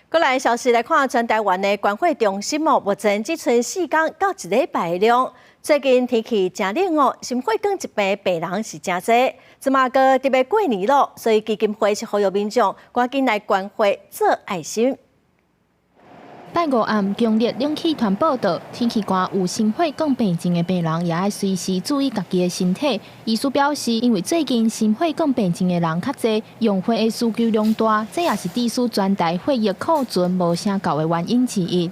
閣來消息來看，全台灣的捐血中心哦，目前只賰4工到一禮拜的量。最近天氣誠冷哦，心血管疾病病人是誠濟，這馬閣特別過年咯，所以基金會是呼籲民眾趕緊來捐血做愛心。拜五暗，強烈冷氣團報到，天氣寒，有心血管病症的病人也愛隨時注意家己的身體。醫師表示，因為最近心血管病症的人較濟，用血的需求量大，這也是致使全台血液庫存無啥夠的原因之一。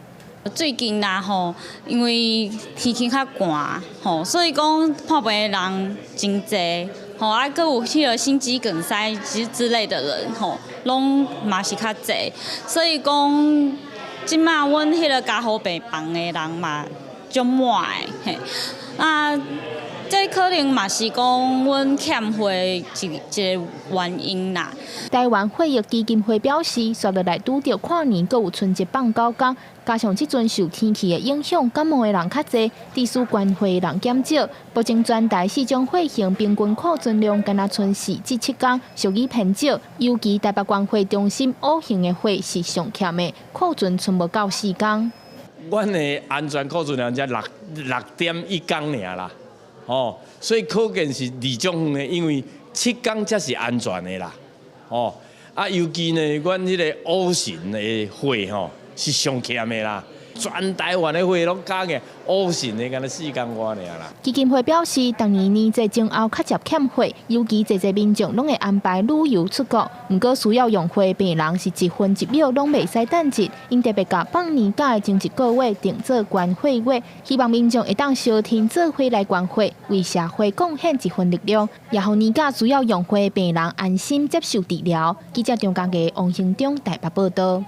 最近啦吼，因為天氣較寒吼，所以講破病的人真濟吼，啊，閣有彼個心肌梗塞之類的人吼，攏嘛是較濟，所以講。這馬阮彼個加護病房的人嘛足滿的，嘿，啊，這可能嘛是講阮欠血一個原因啦。台灣血液基金會表示，紲落來拄著跨年，閣有春節放九工，加上這陣受天氣的影響，感冒的人較濟，致使捐血的人減少。目前全台四種血型平均庫存量敢若賰4至7工，屬於偏少。尤其台北捐血中心 O 型的血是上欠的，庫存賰無夠4工。阮的安全庫存量才6.1工爾啦，哦，所以可見是二種的，因為七工才是安全的啦，哦，啊，尤其呢，阮彼個 O 型的血吼是上欠的啦。全台灣的血攏加起 O 型的，敢若4工外爾啦。基金會表示，逐年年節前後較捷欠血，尤其濟濟民眾攏會安排旅遊出國，毋過需要用血的病人是一分一秒攏袂使等一，𪜶特別共放年假的前一個月定做捐血月，希望民眾會當相挺做伙來捐血，為社會貢獻一份力量，也予年假需要用血的病人安心接受治療。記者張家傑、王興中台北報道。